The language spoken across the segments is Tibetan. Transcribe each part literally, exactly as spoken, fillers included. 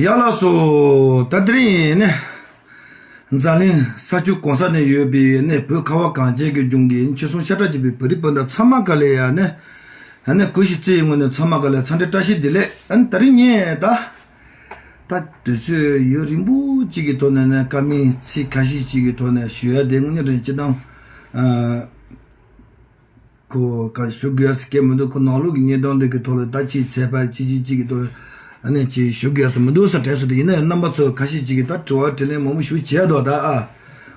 ཡ་ལགས་སོ། ད་དེ་རིང་ནི་འཛམ་གླིང་ས་ཕྱོགས་གང་ས་ནས་ཡོད་པའི་ནི་བོད་ཁ་བ་གངས་ཅན་གྱི་ལྗོངས་ཀྱི་ཆོལ་གསུམ་ཤ་ཁྲག་གཅིག་པའི་བོད་རིགས་སྤུན་ཟླ་ཚང་མ་ག་ལེ་ཡ་ནི། ཨ་ནི་གུས་ཞིག་བརྩི་ཡི་ངོས་ནས་ཚང་མ་ག་ལེ་འཚམས་འདྲི་བཀྲ་ཤིས་བདེ་ལེགས། ཨ་ནི་དེ་རིང་ངས་ད། ད་དུས་ཚོད་ཡུན་རིང་པོ་གཅིག་གི་ཐོག་ནས་ནི་བཀའ་མོལ་ཚིག་ཁ་ཤས་གཅིག་གི་ཐོག་ནས་ཞུ་ཡ་དེ་དངོས་གནས་དྲང་གནས་སྤྱིར་བཏང་། ཨ། ཁོ་ག་ཞུ་དགོས་ཡ་ཟེར་སྐད་མི་འདུག་ཁོ་ནང་ལོགས་ཀྱི་གནས་སྟངས་འདི་གི་ཐོག་ལ་ད་ཅིག་ཚད་པ་ཅིག་ཅིག་ཅིག་གི་ཐོག་ཨ་ནི་ཅིག་ཞུ་དགོས་ཡ་ཟེར་མི་འདུག་ས་དྲན་སོང་། དེ་ཡིན་ན་ཡང་རྣམ་པ་ཚོ་ཁ་ཤས་ཅིག་གིས་ད་དྲི་བ་དྲིས་ལན་མང་པོ་ཞུ་བྱས་འདུག་ད་ཨ།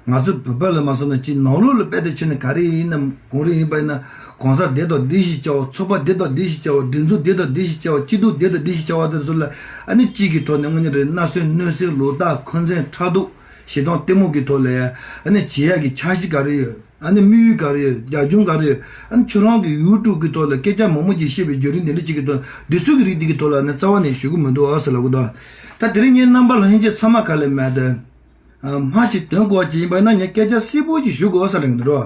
ང་ཚོ་བོད་པ་ལ་མ་སོང་ན་ཅིག་ནང་ལོགས་ལ་དཔེ་དེ་ཆོད་ནས་ག་རེ་ཡིན་ན་གང་རེ་ཡིན་པ་ཡིན་ན་གང་ཟག་འདི་དང་འདི་ཞིག་བྱའོ། ཚོགས་པ་འདི་དང་འདི་ཞིག་བྱའོ། སྒྲིག་འཛུགས་འདི་དང་འདི་ཞིག་བྱའོ། སྐྱིད་སྡུག་འདི་དང་འདི་ཞིག་བྱའོ། དེ་ཚོ་ལ་ཨ་ནི་གཅིག་གི་ཐོག་ནས་དངོས་གནས་རེད་མནར་གསོས་གནོད་འཚེ་ལོག་ལྟ་འཁོན་འཛིན་ཕྲག་དོག་ཞེ་སྡང་གཏི་མུག་གི་ཐོག་ལ་ཨ་ནི་བྱེད་ཡ་གི་འཆར་གཞི་ག་རེ་ཡོད། ཨ་ནི་དམིགས་ཡུལ་ག་རེ་ཡོད། རྒྱབ་ལྗོངས་ག་རེ་ཡོད། ཨ་ནི་ཁྱོད་རང་གི་ཡུལ་དྲུག་གི་ཐོག་ལ་སྐད་ཆ་མང་པོ་ཅིག་བཤད་པའི་བརྒྱུད་རིམ་འདི་འདྲ་ཅིག་གི་ཐོག་འདི་ཚོ་གི་རིགས་འདི་གི་ཐོག་ལ་ཨ་ནི་རྩ་བ་ནས་ཞུ་གི་མི་འདུག་ཨ་ཟེར་ལབ་གི་འདུག་ད་དེ་རིང་ངའི་རྣམ་པ་ལྷན་རྒྱས་ཚང་མ་ག་ལེ་མེད་དེ། སྨྲ་ཤེས་དོན་གོ་བ་ཅིག་ཡིན་པ་ཡིན་ན་ངས་སྐད་ཆ་གསལ་པོ་ཅིག་ཞུ་དགོས་ས་རེད་འདུག་རོ།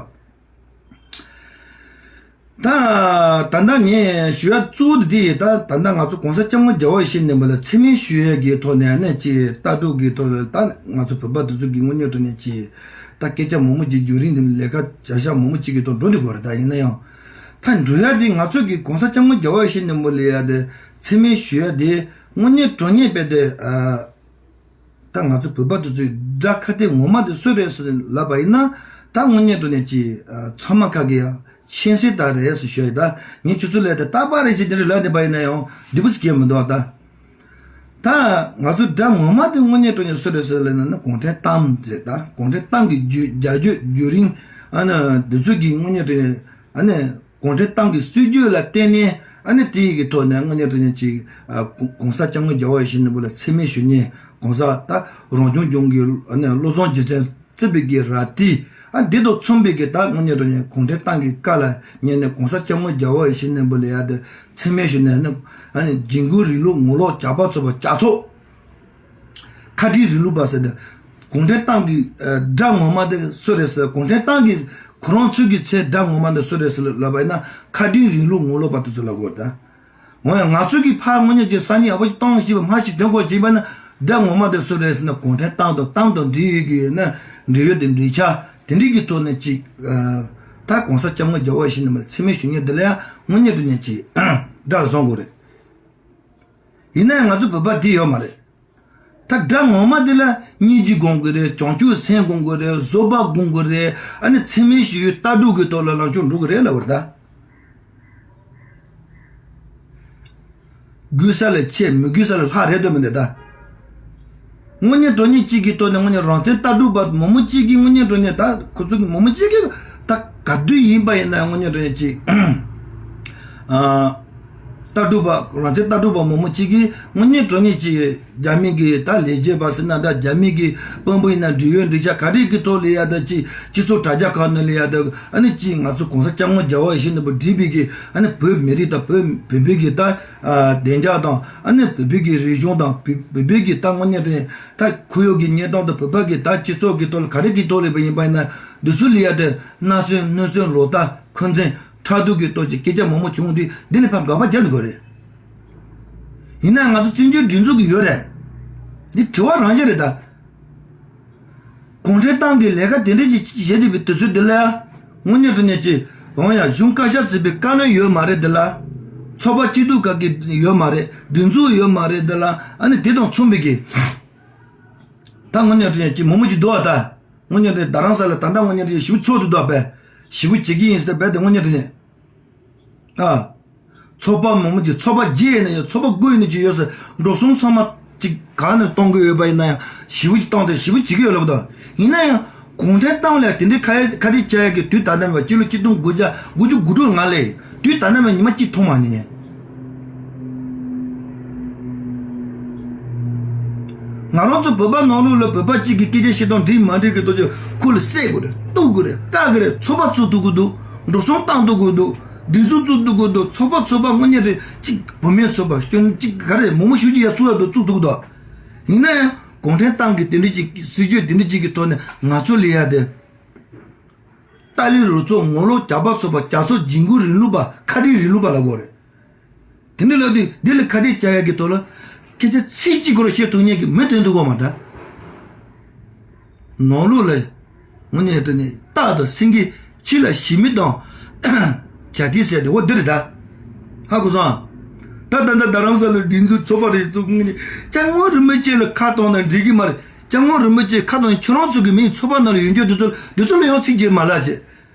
ད་ད་ལྟ་ངས་ཞུ་ཡ་གཙོ་བོ་དེ་ད་ད་ལྟ་ང་ཚོ་གོང་ས་སྐྱབས་མགོན་རྒྱལ་བ་ཡིད་བཞིན་ནོར་བུ་ལ་མཚན་སྨད་ཞུ་ཡ་གི་ཐོག་ནས་ནས་ཅིག་ལྟ་གྲུབ་ཀྱི་ཐོག་ལ་ད་ང་ཚོ་བོད་པ་དེ་ཚོ་གི་དངོས་གནས་དྲང་གནས་ཅིག་ད་སྐད་ཆ་མང་པོ་ཅིག་བརྒྱུད་རིམ་འདི་ལས་ཀ་བྱ་བཞག་མང་པོ་ཅིག་གི་ཐོག་འགྲོ་འདི་དགོས་རེད། ད་ཡིན་ན་ཡང་ད་འགྲོ་ཡ་དེ་ང་ཚོ་གི་གོང་ས་སྐྱབས་མགོན་རྒྱལ་བ་ཡིད་བཞིན་ནོར་བུ་ལ་ཡ་དེ་མཚན་སྨད་ཞུ་ཡ་དེ་དངོས་གནས་དྲང་གནས་དཔེ་དེ། ད་ང་ཚོ་བོད་པ་དེ་ཚོའི་དགྲ་ཁ་གཏད་ངོ་མ་དེ་སུ་རེད་ཟེར་ལབ་པ་ཡིན་ན་ད་དངོས་གནས་དྲང་གནས་ཀྱི་ཚང་མ་ཁ་གི་ཡ་མཁྱེན་གསལ་ལྟར་རེད་ཟེར་ཞུ་ཡ་ཡིན། ད་ངས་ཁྱོད་ཚོ་ལ་ད་རྟག་པར་རེ་བྱས་དེ་འདྲ་ལབ་བསྡད་པ་ཡིན་ན་ཡང་འདི་པོ་ཟེར་གྱི་མི་འདུག་ད་ད་ང་ཚོ་དགྲ་ངོ་མ་དེ་དངོས་གནས་དྲང་གནས་སུ་རེད་ཟེར་ལབ་ན་ནི་གུང་ཁྲན་ཏང་རེད། ད་གུང་ཁྲན་ཏང་གི་རྒྱུ་རྒྱ་རྒྱུ་རྒྱུ་རིང་ཨ་ནི་འདི་ཚོ་གི་དངོས་གནས་དྲང་གནས་ཨ་ནི། གུང་ཁྲན་ཏང་གི་སྲིད་ཇུས་ལ་བརྟེན་ནས་ཨ་ནི་དེ་ཡི་གི་ཐོག་ནས་དངོས་གནས་དྲང་གནས་ཀྱི་ཨ་གོང་ས་སྐྱབས་མགོན་རྒྱལ་བ་ཡིད་བཞིན་ནོར་བུ་ལ་མཚན་སྨད་ཞུ་མཁན་གོང་ས་ད་རང་སྐྱོང་ལྗོངས་ཀྱི་ཨ་ནི་བློ་བཟང་རྒྱལ་མཚན་བརྩིས་པའི་གི་ར་ཏི་ཨ་འདི་དང་མཚུངས་པའི་གི་ད་དངོས་གནས་དྲང་གནས་གུང་ཁྲན་ཏང་གི་བཀའ་ལ་ཉན་ནས་གོང་ས་སྐྱབས་མགོན་རྒྱལ་བ་ཡིད་བཞིན་ནོར་བུ་ལ་ཡ་དེ་མཚན་སྨད་ཞུ་ནས་ཨ་ནི་ཨ་ནི་འཇིགས་སྐུལ་རིང་ལུགས་ངོ་ལོག་ཇག་པ་ཚོགས་པ་ཇག་ཚོགས། ཁ་བྲལ་རིང་ལུགས་པ་ཟེར་ཏེ། གུང་ཁྲན་ཏང་གི་ཨ་དགྲ་ངོ་མ་དེ་སུ་རེད་ཟེར། གུང་ཁྲན་ཏང་གི་ཁོ་རང་ཚོའི་གི་ཚེ་དགྲ་ངོ་མ་དེ་སུ་རེད་ཟེར་ལབ་པ་ཡིན་ན་ཁ་བྲལ་རིང་ལུགས་ངོ་ལོག་པ་དེ་ཚོ་ལབ་དགོས་རེད་ད། འོ་ཡང་ང་ཚོ་གི་ཕར་དངོས་གནས་ཀྱི་ས་གནས་ཡག་པོ་ཞིག་གཏོང་ཞིག་པ་སྨྲ་ཤེས་དོན་གོ་བྱེད་པ་ན་དགྲ་ངོ་མ་དེ་སུ་རེད་ཟེར་ན་གུང་ཁྲན་ཏང་དང་ཏང་དང་འབྲེལ་ཡོད་ཀྱི་ན་འབྲེལ་ཡོད་དེ་འབྲེལ་ཆགས་དེ་འདྲའི་གི་ཐོག་ནས་ཅིག་ཨ་ད་གོང་ས་སྐྱབས་མགོན་རྒྱལ་བ་ཡིད་བཞིན་ནོར་བུ་ལ་མཚན་སྨད་ཞུ་མཁན་དེ་ལ་ཡང་དངོས་གནས་དྲང་གནས་ཀྱི་དགྲ་ལ་བཟུང་དགོས་རེད། ཡིན་ན་ཡང་ང་ཚོ་བོད་པ་འདི་ཡོད་མ་རེད། ད་དགྲ་ངོ་མ་འདི་ལ་སྙིང་རྗེ་སྒོམ་དགོས་རེད། བྱང་ཆུབ་སེམས་སྒོམ་དགོས་རེད། བཟོད་པ་སྒོམ་དགོས་རེད། ཨ་ནི་མཚན་སྨད་ཞུ་ཡུལ་ལྟ་གྲུབ་ཀྱི་ཐོག་ལ་ལངས་ཕྱོགས་འགྲོ་གི་རེད་ལབ་པ་རེད་ད། དགོས་ས་ལས་ཆེ་མི་དགོས་ས་ལས་ལྷག་རེད་འདོད་མི་འདུག་ད། དངོས་གནས་དྲང་གནས་གཅིག་གི་ཐོག་ནས་དངོས་གནས་རང་བཙན་ལྟ་གྲུབ་པ་མང་པོ་གཅིག་གིས་དངོས་གནས་དྲང་གནས་ད་ཁོ་ཚོ་གི་མང་པོ་གཅིག་གིས་ད་ག་དུས་ཡིན་པ་ཡིན་ན་དངོས་གནས་དྲང་གནས་གཅིག་ཨ་ལྟ་གྲུབ་པ་རང་བཙན་ལྟ་གྲུབ་པ་མང་པོ་གཅིག་གིས་དངོས་གནས་དྲང་གནས་གཅིག་རྒྱ་མི་གི་ད་ལས་བྱེད་པ་ཟེར་ན་འདྲ་རྒྱ་མི་གི་དཔོན་པོ་ཡིན་ན་འབྲེལ་ཡོད་འབྲེལ་ཆགས་ག་རེ་གི་ཐོག་ལ་ཡ་ད་གཅིག་སྤྱི་ཚོགས་དྲ་རྒྱ་ཁག་ནང་ལ་ཡ་ད་ཨ་ནི་གཅིག་ང་ཚོ་གོང་ས་སྐྱབས་མགོན་རྒྱལ་བ་ཡིད་བཞིན་ནོར་བུ་བྲིས་པའི་གི་ཨ་ནི་བོད་མི་རིགས་དང་བོད་བོད་པའི་གི་ད། ཨ་བདེ་འཇགས་དང་ཨ་ནི་བོད་པའི་གི་རིག་གཞུང་དང་བོད་བོད་པའི་གི་ད་དངོས་གནས་དྲང་གནས་ད་ཁོར་ཡུག་གི་གནས་སྟངས་དང་བོད་པ་གི་ད་སྤྱི་ཚོགས་ཀྱི་ཐོག་ལ་ག་རེ་གི་ཐོག་ལ་ཡིན་པ་ཡིན་ན་འདི་ཚོ་ལ་ཡ་དེ་མནར་གསོད་གནོད་གསོད་ལོག་ལྟ་འཁོན་འཛིན་ཕྲག་དོག་གི་ཐོག་གི་སྐད་ཆ་མང་པོ་བྱུང་དུས་འདི་ལ་ཕར་དགག་པ་རྒྱག་དགོས་རེད། ཡིན་ན་ང་ཚོ་བཙན་བྱོལ་སྒྲིག་འཛུགས་ཀྱི་ཡོད་རེད། འདི་དྲི་བ་རང་བཞིན་རེད་ད། གུང་ཁྲན་ཏང་གི་ལས་ཀ་དེ་འདྲ་ཅིག་བྱེད་བསྡད་པའི་དུས་ཚོད་འདི་ལ། དངོས་གནས་དྲང་གནས་ཀྱི་འོང་ཡ་གཞུང་བཀའ་ཤག་བརྩིས་པའི་བཀའ་བློན་ཡོད་མ་རེད་འདི་ལ། ཚོགས་པ་སྐྱིད་སྡུག་ག་གི་ཡོད་མ་རེད། སྒྲིག་འཛུགས་ཡོད་མ་རེད་འདི་ལ། ཨ་ནི་དེ་དང་མཚུངས་པའི་གི། ད་དངོས་གནས་དྲང་གནས་ཀྱི་མང་པོ་ཅིག་འདུག་བ་ད། དངོས་གནས་དྲང་གནས་རྡ་རམ་ས་ལ་ད་ལྟ་དངོས་གནས་དྲང་གནས་ཞིབ་ཚོགས་འདུ་འདུག་བ་པས། ཞིབ་བྱེད་ཀྱི་ཡིན་ཟེར་བས་དེ་དངོས་གནས་དྲང་གནས། ཨ། ཚོགས་པ་མང་པོ་ཅིག་ཚོགས་པ་བརྒྱད་ཡིན་ན་ཡང་ཚོགས་པ་དགུ་ཡིན་ན་ཅིག་ཡོད་ཟེར་འགྲོ་སོང་ཚང་མ་ཅིག་གང་ནས་གཏོང་གི་ཡོད་པ་ཡིན་ན་ཡང་ཞིབ་པོ་ཅིག་བཏང་སྟེ་ཞིབ་པོ་བྱེད་ཀྱི་ཡོད་ལབ་དང་ཡིན་ན་ཡང་གུང་ཁྲན་ཏང་ལ་དེ་འདྲའི་ཁ་ཡ་ཁ་གཏད་བཅག་ཡ་གི་དུས་ད་ལྟ་བ་སྤྱི་ལོ་གཅིག་སྟོང་དགུ་བརྒྱ་དགུ་བཅུ་གོ་དྲུག་ནང་ལས་དུས་ད་ལྟ་བ་ཉི་མ་གཅིག་མཐོང་མ་ནི་ངས། ང་རང་ཚོ་བོད་པ་ནང་ལོགས་ལ་བོད་པ་གཅིག་གི་སྐད་ཆ་བཤད་སྟངས་འགྲིག་མ་འགྲིག་གི་ཐོག་ཅིག་ཁོ་ལ་བསད་དགོས་རེད། གཏུབ་དགོས་རེད། བཀག་གི་རེད། ཚོགས་པ་བཙུགས་ཐུབ་ཀྱི་འདུག་འགྲོ་སོང་བཏང་ཐུབ་ཀྱི་འདུག་སྒྲིག་འཛུགས་བཙུགས་ཐུབ་ཀྱི་འདུག་ཚོགས་པ་ཚོགས་པ་དངོས་གནས་རེད་ཅིག་བུད་མེད་ཚོགས་པ་སྐྱོན་ཅིག་ག་རེ་མང་པོ་ཞེ་ཅིག་ཡ་བཙུགས་ཡ་འདུག་བཙུགས་ཐུབ་ཀྱི་འདུག་ཡིན་ན་ཡང་གུང་ཁྲན་ཏང་གི་དེ་འདྲ་ཅིག་སྲིད་ཇུས་དེ་འདྲ་ཅིག་གི་ཐོག་ནས་ང་ཚོ་ལ་ཡ་དེ་ཏཱ་ལའི་རུ་ཚོགས་ངོ་ལོག་ཇག་པ་ཚོགས་པ་ཇག་ཚོགས་འཇིགས་སྐུལ་རིང་ལུགས་པ་ཁ་བྲལ་རིང་ལུགས་པ་ལབ་དགོས་རེད། དེ་འདྲ་ལབ་དུས་འདི་ལ་ཁ་གཏད་བཅག་ཡ་གི་ཐོག་ལ། སྐད་ཆ་ཚིག་གཅིག་སྐོར་བཤད་ཐུབ་མཁན་གྱི་མི་སྟོན་ཐུབ་ཀྱི་མ་རེད་ད། ནང་ལོགས་ལ་དངོས་གནས་དྲང་གནས་རྟག་ཏུ་སེང་གེ་ཁྱི་ལ་ཞི་མི་དང་བྱ་དེ་ཟེར་དེ་འོ་འདི་རེད་ད། ཧ་གོ་སོང་། ད་ད་ད་རྡ་རམ་ས་ལ་སྒྲིག་འཛུགས་ཚོགས་པ་རེད་ཚོགས་ངོས་ནས་སྐྱབས་མགོན་རིན་པོ་ཆེ་ལ་ཁ་གཏོང་ན་འགྲིག་གི་མ་རེད། སྐྱབས་མགོན་རིན་པོ་ཆེ་ཁ་གཏོང་ན་ཁྱོད་རང་ཚོ་གི་མིང་ཚོགས་པ་ནང་ལ་ཡོད་རྒྱུ་དེ་ཚོ་དེ་ཚོ་ལ་ཡང་ཚིག་བརྗེད་མ་ལབ་བྱས།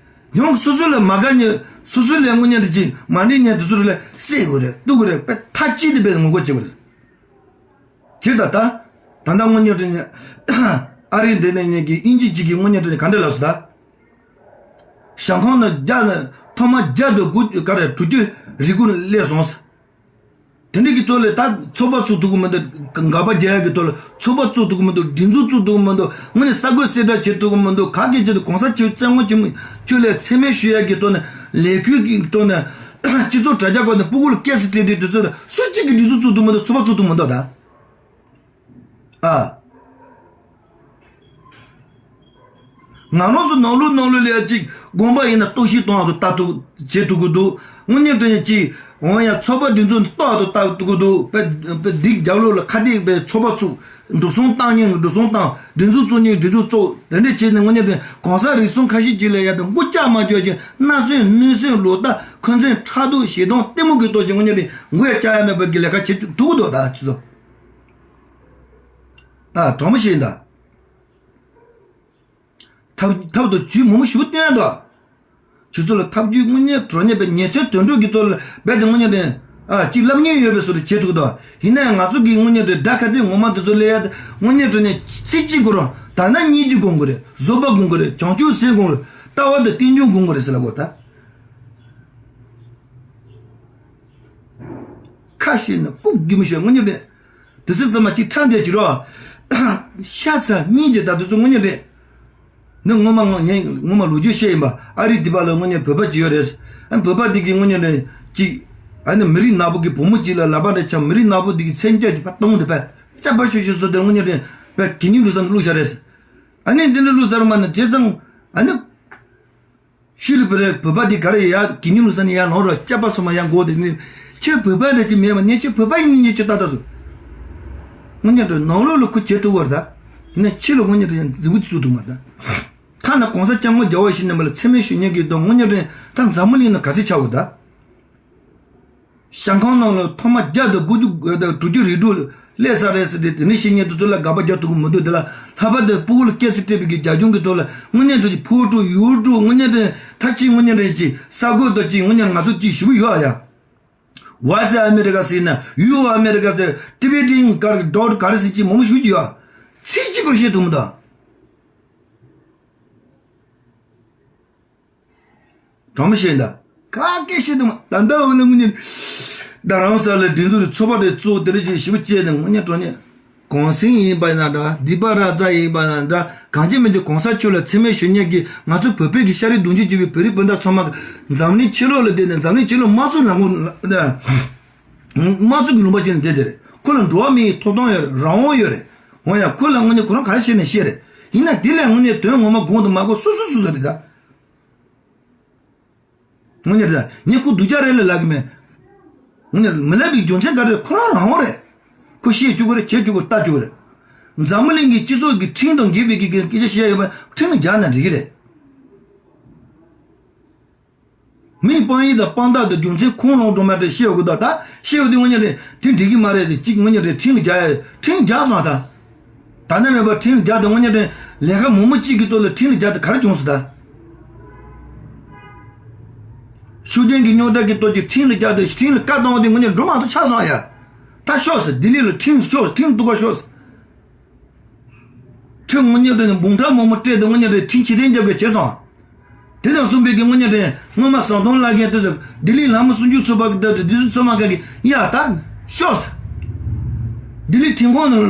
ཡང་སོ་སོ་ལ་མ་དགའ་ཉེ་སོ་སོ་ལ་དངོས་གནས་དྲང་གནས་མ་འགྲིག་ཉེ་དེ་ཚོ་ལ་བསད་དགོས་རེད། གཏུབ་དགོས་རེད། དཔེ་མཐའ་གཅིག་ཏུ་དཔེ་ངོ་རྒོལ་བྱེད་དགོས་རེད། ཇི་ལྟར་ད། ད་ལྟ་དངོས་གནས་དྲང་གནས་ཨ་རི་འདི་ནས་ཉིད་ཀྱི་དབྱིན་ཇི་གཅིག་གིས་དངོས་གནས་དྲང་གནས་ག་འདྲ་ལབ་སོང་ད། ཞང་ཁང་ནང་བརྒྱ་ནས་ཐོག་མ་བརྒྱ་དང་དགུ་ག་རེ་དྲུག་ཅུ་རེ་དགུ་ནས་སླེབས་སོང་ཟེར། དེ་འདྲ་གི་ཐོག་ལ་ད་ཚོགས་པ་བཙུགས་ཐུབ་ཀྱི་མི་འདུག་འགག་པ་རྒྱག་ཡ་གི་ཐོག་ལ་ཚོགས་པ་བཙུགས་ཐུབ་ཀྱི་མི་འདུག་སྒྲིག་འཛུགས་བཙུགས་ཐུབ་ཀྱི་མི་འདུག་དངོས་གནས་ས་བགོས་གསལ་བསྒྲགས་བྱེད་ཐུབ་ཀྱི་མི་འདུག་ག་གེ་བྱེད་དུ་གོང་ས་མཆོག་བཙན་དབང་ཆེན་མོ་ཁྱོད་ལ་མཚན་སྨད་ཞུ་ཡ་གི་ཐོག་ནས་ལས་འགུལ་གྱི་ཐོག་ནས་སྤྱི་ཚོགས་དྲ་རྒྱ་སྐོར་ནས་སྤུ་གུ་ལ་སྐད་ཆ་དྲིས་དྲིས་དུས་ཚོད་ལ་སུ་གཅིག་གིས་སྒྲིག་འཛུགས་བཙུགས་ཐུབ་མི་འདུག་ཚོགས་པ་བཙུགས་ཐུབ་མི་འདུག་ད། ཨ། ང་རང་ཚོ་ནང་ལོགས་ནང་ལོགས་ལ་ཡ་གཅིག་དགོངས་པ་ཡིན་ན་གཏོར་བཤིག་གཏོང་ཡག་ཏུ་ལྟ་ཐུབ་བྱེད་ཐུབ་ཀྱི་འདུག་དངོས་གནས་དྲང་གནས་གཅིག་འོང་ཡ་ཚོགས་པ་སྒྲིག་འཛུགས་གཏོར་ཡག་ཏུ་ལྟ་ཐུབ་ཀྱི་འདུག་དཔེ་དཔེ་སྡིག་རྒྱབ་ལོགས་ལ་ཁ་གཏད་པའི་ཚོགས་པ་བཙུགས་འགྲོ་སོང་བཏང་མཁན་གྱི་འགྲོ་སོང་བཏང་སྒྲིག་འཛུགས་བཙུགས་མཁན་སྒྲིག་འཛུགས་བཙུགས་དེ་འདྲ་བྱས་ནས་དངོས་གནས་དྲང་གནས་གོང་ས་རིགས་གསུམ་ཁ་ཤས་ཅིག་ལ་ཡ་དང་མགོ་བཀྱག་མ་བཀྱག་ཅིག་མནར་སེམས་གནོད་སེམས་ལོག་ལྟ་འཁོན་འཛིན་ཕྲག་དོག་ཞེ་སྡང་གཏི་མུག་གི་ལྟོ་ཅིག་དངོས་གནས་དྲང་གནས་མགོ་ཡ་བཀྱག་ཡ་མེད་པ་གི་ལས་ཀ་བྱེད་ཐུབ་ཀྱི་འདུག་ད་ཁྱེད་ཚོ། ཨ་དྲང་མོ་བཤད་ཡིན་ད། ཐབས་ཐབས་དང་ཇུས་མང་པོ་ཞིག་བཏོན་ཡ་འདུག་ཁྱེད་ཚོ་ལ་ཐབས་ཇུས་དངོས་གནས་དྲང་གནས་པའི་ཉེན་ཚན་དོན་གྲུབ་ཀྱི་ཐོག་ལ་རྦད་དེ་དངོས་གནས་དྲང་ཨ་ཅིག་ལབ་མཁན་ཡོད་པའི་བཟོ་འདྲ་བྱེད་ཐུབ་འདུག་ཡིན་ན་ཡང་ང་ཚོ་གི་དངོས་གནས་དྲང་དགྲ་ཁ་གཏད་ངོ་མ་དེ་ཚོ་སླེབས་ཡ་དེ་དངོས་གནས་དྲང་གནས་ཚིག་གཅིག་གོ་རང་ད་ན་གཉིས་ཀྱིས་དགོངས་དགོས་རེད། བཟོད་པ་དགོངས་དགོས་རེད། བྱང་ཆུབ་སེམས་དགོངས་རེད། ལྟ་བ་དང་རྟེན་འབྱུང་དགོངས་དགོས་རེད་ཟེར་ལབ་དགོས་ད། ཁ་ཤས་ནི་ལྐུགས་རྒྱུ་མི་ཤེས་དངོས་གནས་དྲང་། དེ་ཚོ་ཚང་མ་གཅིག་ཁྲ་འདེད་ཀྱི་རོ། ཤ་ཚ་སྙིང་རྗེ་ད་དེ་ཚོ་དངོས་གནས་རེད། ནི་ངོ་མ་ངོ་ངས་ངོ་མ་ལོ་རྒྱུས་བཤད་ཡིན་པ་ཨ་རི་འདི་པ་ལ་དངོས་གནས་བོད་པ་ཅིག་ཡོད་རེད། ཨ་བོད་པ་འདི་གི་དངོས་གནས་རེད་ཅིག་ཨ་ནི་མི་རིགས་ནག་པོ་གི་བུ་མོ་གཅིག་ལ་ལག་པ་འདྲ་ཆགས་མི་རིགས་ནག་པོ་འདི་གི་མཚན་རྒྱ་གི་ཕ་སྟོང་འདི་པ་ཅག་པ་ཤོད་ཤོད་བཟོ་དེ་དངོས་གནས་རེད་པ་གི་ནི་ལུགས་སམ་བླུགས་བཞག་རེད། ཨ་ནི་འདི་འདྲ་བླུགས་ཚར་མ་ནི་དེ་ཙང་ཨ་ནི། ཤུ་རི་བུ་རེ་བོད་པ་འདི་ག་རེ་ཡ་གི་ཉིན་ལུགས་ས་ནས་ཡ་ལོང་རོ་སྐྱབས་པ་ཚོ་མ་ཡ་མགོ་དེ་ནི་ཁྱོད་བོད་པ་འདྲ་ཅི་མེད་པ་ནས་ཁྱོད་བོད་པ་ཡིན་ཉིན་ཁྱོད་ཏག་ཏག་བཟོ། དངོས་གནས་དྲང་ནང་ལོགས་ལ་ཁུ་བྱེད་ཐུབ་བར་ད། ཡིན་ན་ཕྱི་ལ་དངོས་གནས་དྲང་འཛིན་བུ་ཚུགས་ཐུབ་མ་ད། ཐ་ན་གོང་ས་སྐྱབས་མགོན་རྒྱལ་བ་ཡིད་བཞིན་ནོར་བུ་ལ་མཚན་སྨད་ཞུ་མཁན་གྱི་དོན་དངོས་གནས་དྲང་ད་འཛམ་བུ་གླིང་ན་ག་ཚོད་ཆགས་འོ་ད། ཞང་ཁང་ནང་ལ་ཐོག་མ་བརྒྱ་དང་དགུ་བཅུ་དྲུག་ཅུ་རེ་དྲུག་སླེབས་ས་རེད་ཟེར་ཏེ་དེ་ནས་བཤད་མཁན་དེ་ཚོ་ལ་དགག་པ་རྒྱག་ཐུབ་ཀྱི་མི་འདུག་དེ་ལ་ལྷག་པར་དུ་སྤུ་གུ་ལ་སྐྱེ་ས་སྤྲད་པའི་གི་རྒྱ་གཞུང་གི་ཐོག་ལ་དངོས་གནས་དྲང་གི་ཕོ་ཊུ་ཡུ་ཊུབ་དངོས་གནས་དྲང་ཐ་ཆི་དངོས་གནས་དྲང་གི་ས་གོ་ད་ཅི་དངོས་གནས་ང་ཚོ་ཅི་ཞུ་གི་ཡོད་ཨ་ཡ། ཝོ་ཡི་སི་ཨ་མེ་རི་ཀ་ཟེར་ན་ཡུ་ཨ་མེ་རི་ཀ་ཟེར་ཊི་བི་ཊི་ག་རེ་ཌོ་ཊི་ག་རེ་ཟེར་ཅི་མང་པོ་ཞུ་གི་ཡོད། ཚིག་གཅིག་སྐོར་བཤད་ཐུབ་མི་འདུག་དྲང་མོ་བཤད་ད། ག་སྐད་བཤད་དུ་མ་ད་ལྟ་འོ་ན་དངོས་གནས་རྡ་རམ་ས་ལ་སྒྲིག་འཛུགས་ཚོགས་པ་དེ་གཙོ་བོ་དེ་རིགས་ཅིག་ཞིབ་པོ་བྱས་ནས་དངོས་གནས་དྲང་གནས་གུང་སེང་ཡིན་པ་ན་འདྲ་སྡིག་པ་ར་ཙ་ཡིན་པ་ན་འདྲ་གང་ཅི་མིན་ཅི་གོང་ས་མཆོག་ལ་མཚན་སྨད་ཞུ་མཁན་གྱི་ང་ཚོ་བོད་པའི་གི་ཤ་རུས་གདུང་རྒྱུད་ཅིག་པའི་བོད་རིགས་སྤུན་ཟླ་ཚང་མ་འཛམ་གླིང་ཕྱི་ལོགས་ལ་བསྡད་ནས་འཛམ་གླིང་ཕྱི་ལོགས་དམར་གསོད་ལངས་དགོས་དམར་གསོད་ཀྱི་ལུང་པ་བྱས་ནས་བསྡད་དེ་རེད། ཁོ་ལ་འགྲོ་བ་མིའི་ཐོབ་ཐང་ཡོད་རེད། རང་དབང་ཡོད་རེད། འོ་ཡ་ཁོ་ལ་དངོས་གནས་ཁོ་རང་ག་རེ་བཤད་ནས་བཤད་རེད། ཡིན་ན་དེ་ལས་དངོས་གནས་དོན་ངོ་མ་དགོངས་དང་མ་དགོངས་སོ་སོ་སོ་སོ་རེད་ད། དངོས་གནས་རེད་ད་ངས་ཁོ་སྡུག་ཅག་རེད་ལ་ལབ་གི་མེད། དངོས་གནས་མི་ལབ་པའི་རྒྱུ་མཚན་ག་རེ་རེད་ཁོ་རང་རང་དབང་རེད། ཁོ་བཤད་བཅུག་གི་རེད་བྱེད་བཅུག་གི་རེད་ལྟ་བཅུག་གི་རེད། འཛམ་བུ་གླིང་གི་སྤྱི་ཚོགས་ཀྱི་ཁྲིམས་དང་འགལ་བའི་གི་གི་སྐད་ཆ་བཤད་ཡོད་པ་ཁྲིམས་ལ་རྒྱག་ན་འགྲིག་གི་རེད། མིའི་དཔང་ཡིག་དང་དཔང་རྟགས་དང་རྒྱུ་མཚན་ཁུངས་ལུང་དྲངས་མ་དེ་ཤེས་དགོས་དོ་ད་ཤེས་ཡོད་དེ་དངོས་གནས་རེད་དེ་འགྲིག་གི་མ་རེད་དེ་གཅིག་དངོས་གནས་རེད་ཁྲིམས་ལ་རྒྱག་ཡ་ཁྲིམས་རྒྱག་སོང་ད། ད་ནས་མེད་པར་ཁྲིམས་ལ་རྒྱག་དང་དངོས་གནས་རེད་ལས་ཀ་མང་པོ་གཅིག་གི་ཐོག་ལ་ཁྲིམས་ལ་རྒྱག་དེ་ག་རེ་བྱུང་སོང་ད། ཤུགས་ལྡན་གྱི་རྙོག་དྲ་གི་ཐོག་གི་ཁྲིམས་ལ་རྒྱག་དང་ཁྲིམས་ལ་བཀའ་གཏོང་བ་དེ་དངོས་གནས་འགྲོ་མ་ཐུབ་ཆགས་སོང་ཡ། ད་ཤོག་ཟེར་ལྡི་ལི་ལ་ཁྲིམས་ཤོག་ཁྲིམས་གཏུག་ག་ཤོག་ཟེར། ཁྲིམས་དངོས་གནས་དྲང་གནས་འབུམ་ཕྲག་མང་པོ་སྤྲད་དེ་དངོས་གནས་དྲང་གནས་ཁྲིམས་ཕྱིར་འཐེན་རྒྱབ་དགོས་བྱས་སོང་། དེ་དང་མཚུངས་པའི་གི་དངོས་གནས་དྲང་གནས་སྔོན་མ་ཟམ་གདོང་བླ་རྒན་དེ་ཚོ་ལྡི་ལི་ལྷ་མོ་སུམ་ཅུ་ཚོགས་པ་གི་ད་དུ་འདི་ཚོ་ཚང་མ་ག་གི་ཡ་ད་ཤོག་ཟེར། ལྡི་ལི་ཁྲིམས་ཁང་ནང་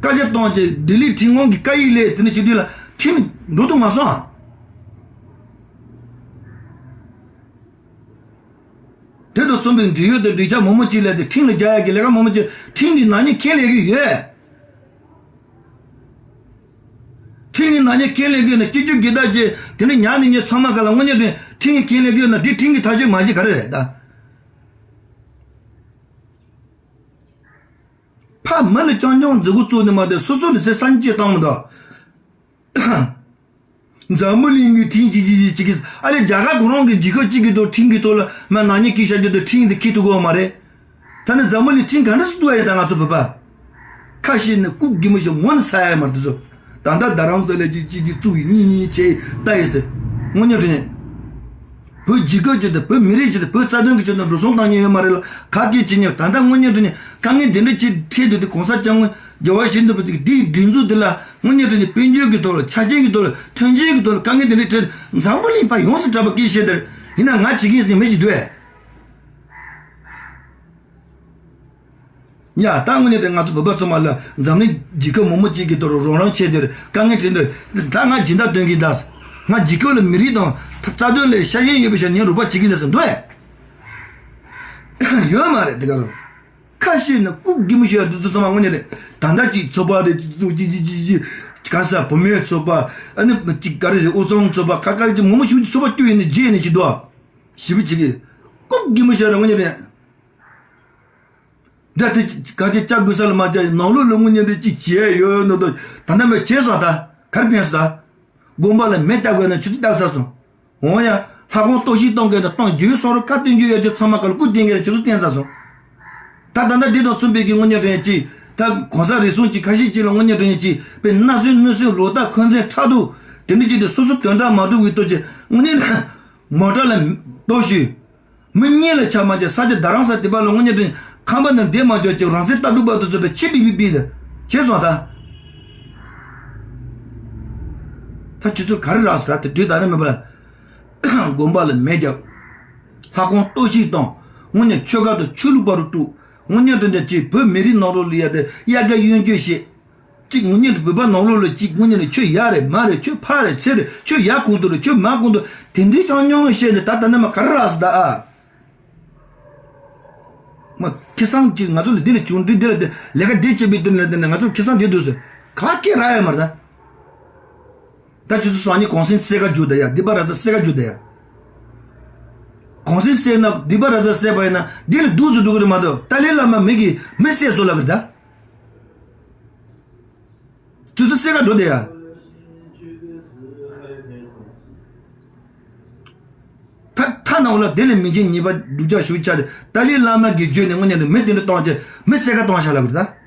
བཀའ་རྒྱ་གཏོང་བྱས་ལྡི་ལི་ཁྲིམས་ཁང་གི་བཀའ་ཡིག་སླེབས་དེ་ནས་བྱེད་དུས་ལ་ཁྲིམས་འགྲོ་དུ་མ་སོང་ཨ། དེ་དང་མཚུངས་པའི་འབྲེལ་ཡོད་དང་འབྲེལ་ཆགས་མང་པོ་ཅིག་ལས་དེ་ཁྲིམས་ལ་རྒྱག་ཡ་གི་ལས་ཀ་མང་པོ་ཅིག་ཁྲིམས་ཀྱི་ནག་ཉེས་ཁས་ལེན་གྱི་ཡོད། ཁྲིམས་ཀྱི་ནག་ཉེས་ཁས་ལེན་གྱི་ཡོད་ན་སྤྱི་སྤྱོད་སྒེར་བདག་ཅིག་དེ་ནས་ཉར་ནས་ཉེས་ཚང་མ་ག་ལ་དངོས་གནས་དྲང་གནས་ཁྲིམས་ཀྱི་ཁས་ལེན་གྱི་ཡོད་ན་འདི་ཁྲིམས་ཀྱི་ཐག་གཅོད་མ་བྱེད་ག་རེ་རེད་ད། མི་ལ་རྐྱང་རྐྱང་མཛུབ་གུ་བཙུགས་ནས་མ་བསྡད། སོ་སོ་ལ་ཚེ་སང་ཉིན་ཅི་བཏང་མི་འདུག་འཛམ་བུ་གླིང་གི་ཁྲིམས་ཀྱི་ཅི་ཅི་ཅི་གི་ཨ་ལས་རྒྱ་གར་ཁོ་རང་གི་རྒྱལ་ཁབ་གཅིག་གི་ཐོག་ཁྲིམས་ཀྱི་ཐོག་ལ་མ་ནག་ཉེས་བཀལ་བྱ་རྒྱུ་དང་ཁྲིམས་དེ་འཁྱེར་ཐུབ་ཀྱི་ཡོད་མ་རེད། ད་ནི་འཛམ་བུ་གླིང་ཁྲིམས་ག་འདྲ་སེ་གཏུག་ཡ་ཡིན་ད་ང་ཚོ་བོད་པ། ཁ་ཤས་ནི་སྐུ་གི་མི་ཞིག་ངོ་ནི་ཚ་ཡ་མ་རེད་དེ་ཚོ། ད་ལྟ་རྡ་རམ་ས་ལའི་ཅི་ཅི་ཅི་བཙུགས་ཡིན་གཉིས་གཉིས་བྱས་ལྟ་ཡིན་ཟེར། དངོས་གནས་དྲང་གནས། བོད་རྒྱལ་ཁབ་ཅིག་དང་བོད་མི་རིགས་ཅིག་དང་བོད་རྩ་དོན་གྱི་ཆེད་དུ་འགྲོ་སོང་བཏང་མཁན་ཡོད་མ་རེད་ལ་ག་གེ་བྱེད་མཁན། ད་ལྟ་དངོས་གནས་དྲང་གནས་དཀའ་ངལ་དེ་འདྲ་ཅིག་འཕྲད་དུས་དེ་གོང་ས་སྐྱབས་མགོན་རྒྱལ་བ་ཡིད་བཞིན་ནོར་བུ་དེ་གི་དེའི་སྒྲིག་འཛུགས་དེ་ལ་དངོས་གནས་དྲང་གནས་དཔལ་འབྱོར་གྱི་ཐོག་ལ་ཆ་རྐྱེན་གྱི་ཐོག་ལ་མཐུན་རྐྱེན་གྱི་ཐོག་ལ་དཀའ་ངལ་དེ་འདྲ་འཕྲད་འཛམ་བུ་གླིང་པ་ཡོངས་སུ་གྲགས་པ་སྐད་བཤད་དེར་ཡིན་ན་ང་བྱེད་ཀྱི་ཡིན་ཟེར་མི་ཞིག་འདུག་ཨེ། ཡ་ད་དངོས་གནས་དེ་ང་ཚོ་བོད་པ་ཚང་མ་ལ་འཛམ་གླིང་རྒྱལ་ཁབ་མང་པོ་ཅིག་གི་ཐོག་རོགས་རམ་བྱས་ཏེ་དཀའ་ངལ་འཕྲད་འདུག་ད་ང་སྦྱིན་བདག་སྟོན་གྱིན་གདའ། ང་རྒྱལ་ཁབ་ལ་མི་རིགས་དང་རྩ་དོན་ལ་ཤ་ཞེན་ཡོད་པའི་ཆ་ནས་རོགས་པ་བྱེད་ཀྱིན་གདའ་ཟེར་འདུག་ཨེ། ཡོད་མ་རེད་དེ་ག་རང་། ཁ་ཤས་ནི་སྐུ་གི་མི་ཤོར་དེ་ཚོ་ཚང་མ་དངོས་གནས་རེད། ད་ལྟ་ཅིག་ཚོགས་པ་རེད་ཅིག་ཅིག་ཅིག་ཅིག་ཅིག་ག་ས་བུད་མེད་ཚོགས་པ་ཨ་ནི་ཅིག་ག་རེ་རེད་དབུས་གཙང་ཚོགས་པ་ཁ་ཁ་རེ་ཅིག་མང་པོ་ཞིག་ཚོགས་པ་བཅུ་ཡིན་ནི་བརྒྱད་ཡིན་ནི་ཅིག་འདུག་ཨ། ཞེ་པོ་བྱེད་ཀྱི། སྐུ་གི་མི་ཤོར་དངོས་གནས་རེད། དགྲ་དེ་ག་ཅི་བཅག་དགོས་ས་ལ་མ་བཅག་ནང་ལོགས་ལ་དངོས་གནས་འདི་ཅི་བྱས་ཡོད་ནོ་དོ། ད་ནམ་བྱས་སོང་ད། གར་ཕན་སོང་ད། དགོན་པ་ལ་མེ་བཏབ་དགོས་ན་ཆུ་ཚོད་བཏབ་ཚར་སོང་། འོང་ཡ། ལྷ་ཁང་གཏོར་བཤིག་གཏོང་དགོས་ན་གཏོང་རྒྱུའི་སོང་རུ་ཁ་བསྟན་རྒྱུ་ཡོད་རྒྱུ་ཚང་མ་ག་ལ་སྐུ་བསྟན་དགོས་ན་ཆུ་ཚོད་བསྟན་ཚར་སོང་། ད་ད་ལྟ་འདི་དང་མཚུངས་པའི་གི་དངོས་གནས་དྲན་ཅིག་ད་གོང་ས་རེ་ཟུང་ཅིག་ཁ་ཤས་ཅིག་ལ་དངོས་གནས་དྲན་ཅིག་པའི་སྣ་སོན་སྣོད་སོན་ལོ་ཏ་འཁོན་འཛིན་ཕྲག་དོག་དེ་འདྲ་ཅིག་དེ་སོ་སོ་དོན་དག་མ་སྒྲུབ་གི་ལྟོ་ཅིག་དངོས་གནས་མོ་ཊ་ལ་གཏོར་བཤིག་མི་གཉིས་ལ་ཆ་མ་བྱེད་ས་ཆ་རྡ་རམ་ས་དེ་པ་ལ་དངོས་གནས་དྲན་ཁང་པ་ནང་བསྡད་མ་འཇོག་ཅིག་རང་བཙན་ལྟ་འདུག་པ་དུ་བཟོས་པའི་ཆི་པི་པི་པི་ལ་བྱས་སོང་ད། ད་ཁྱེད་ཚོ་ག་རེ་རག་སོང་ད་དེ་དུས་ད་ནི་མེད་པ། དགོན་པ་ལ་མེ་བརྒྱབ། ལྷ་ཁང་གཏོར་བཤིག་བཏང་། དངོས་གནས་ཆོས་ཁ་དང་ཆོས་ལུགས་བར་དུ་དཀྲུགས། དངོས་གནས་དྲན་དེ་ཅིག་བོད་མི་རིགས་ནང་ལོགས་ལ་ཡ་དེ་དབྱར་ཁ་གཡོན་སྐྱོད་བྱེད། གཅིག་དངོས་གནས་བོད་པ་ནང་ལོགས་ལ་གཅིག་དངོས་གནས་ནས་ཆོས་ཡག་རེད་མ་རེད་ཆོས་ཕག་རེད་ཚེ་རེད་ཆོས་ཡག་གོང་དུ་རེད་ཆོས་མ་གོང་དུ་དེ་འདྲའི་ཆང་ཉུང་བཤད་ནས་ད་ལྟ་ནས་མ་ག་རེ་རག་སི་ད་ཨ། མ་ཁེ་སང་གཅིག་ང་ཚོ་ལ་འདི་ལ་བྱུང་འདི་འདི་ལ་འདི་ལས་ཀ་འདི་བྱེད་པའི་དོན་ལ་འདི་ནས་ང་ཚོ་ཁེ་སང་འདི་འདུག་ཟེར་ག་སྐད་རག་ཡོད་མ་རེད་ད། ད་ཁྱེད་ཚོ་སང་ཉིན་གོང་སེང་བསད་ཀ་རྒྱུག་ད་ཡ་སྡིག་པ་ར་ཚ་བསད་ཀ་རྒྱུག་ད་ཡ། གོང་སེང་བསད་ན་སྡིག་པ་ར་ཚ་བསད་པ་ཡིན་ན་འདི་ལ་སྡུག་ཚོ་འགྲོ་གི་རེད་མ་གཏོགས་ཏཱ་ལའི་བླ་མ་མི་གིས་མི་བསད་བཟོ་ལབ་གི་རེད་ད། ཁྱེད་ཚོ་བསད་ཀ་འགྲོ་དེ་ཡ། ཐ་ཐ་ན་འོ་ལ་དེ་ལས་མི་ཆེན་ཉེས་པ་སྡུག་ཅག་ཞུ་ཆ་དེ་ཏཱ་ལའི་བླ་མ་གིས་བརྗོད་ནས་དངོས་གནས་ནས་མི་དེ་འདྲ་གཏོང་བྱས་མི་བསད་ཀ་གཏོང་བཞག་ལབ་གི་རེད་ད།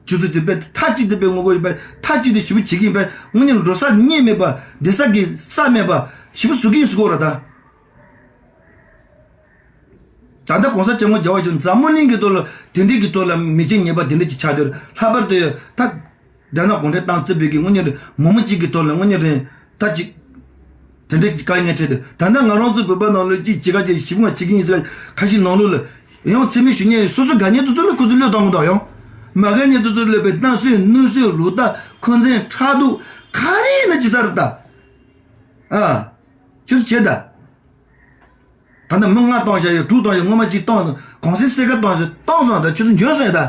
ཁྱེད་ཚོ་དེ་པས་ཐ་གཅིག་དེ་པས་ངོ་རྒོལ་ཡིན་པས་ཐ་གཅིག་དེ་ཞེ་པོ་བྱེད་ཀྱི་ཡིན་པས་དངོས་གནས་འགྲོ་ས་གཉིས་མེད་པ་བསྡད་ས་གི་ས་མེད་པ་ཞེ་པོ་བཟོ་གི་ཡིན་ཟེར་གོ་ར་ད། ད་ལྟ་གོང་ས་སྐྱབས་མགོན་རྒྱལ་བ་ཞིག་འཛམ་བུ་གླིང་གི་ཐོག་ལ་དེ་འདྲའི་གི་ཐོག་ལ་མི་ཆེན་ཉེས་པ་དེ་འདྲ་ཅིག་ཆགས་དུས་ལྷག་པར་དུ་ད་རྒྱ་ནག་གུང་ཁྲན་ཏང་བརྩིས་པའི་གི་དངོས་གནས་རེད་མི་མང་གཅིག་གི་ཐོག་ལ་དངོས་གནས་རེད་ད་ཅིག་དེ་འདྲའི་གི་དཀའ་ངལ་འཕྲད་དུས་ད་ལྟ་ང་རང་ཚོ་བོད་པ་ནང་ལ་ཅིག་བྱེད་ཀ་ཅིག་ཞིབ་ངང་བྱེད་ཀྱི་ཡིན་ཟེར་ཁ་ཤས་ནང་ལོགས་ལ་ཡང་ཚེ་མི་ཞུ་ཉེ་སོ་སོ་དགའ་ཉེ་དུ་དུ་ལ་ཁོ་ཚོ་བློས་གཏོང་གི་འདུག་ཡང་མ་དགའ་ཉེ་དུ་དུ་ལ་པའི་སྣ་སོན་སྣོད་སོན་ལོ་ད་འཁོན་འཛིན་ཕྲག་དོག་ག་རེ་ཡིན་ན་ཅི་ས་རེད་ད། ཨ། ཁྱོད་ཚོ་བྱེད་ད། ད་ལྟ་མི་ལྔ་བཏང་བཞག་ཡོད་དྲུག་བཏང་ཡོད་སྔོན་མ་གཅིག་བཏང་གོང་སེང་སེ་ཀ་བཏང་བཞག་བཏང་སོང་ད་ཁྱོད་ཚོ་འཇོན་སོང་ཡ་ད།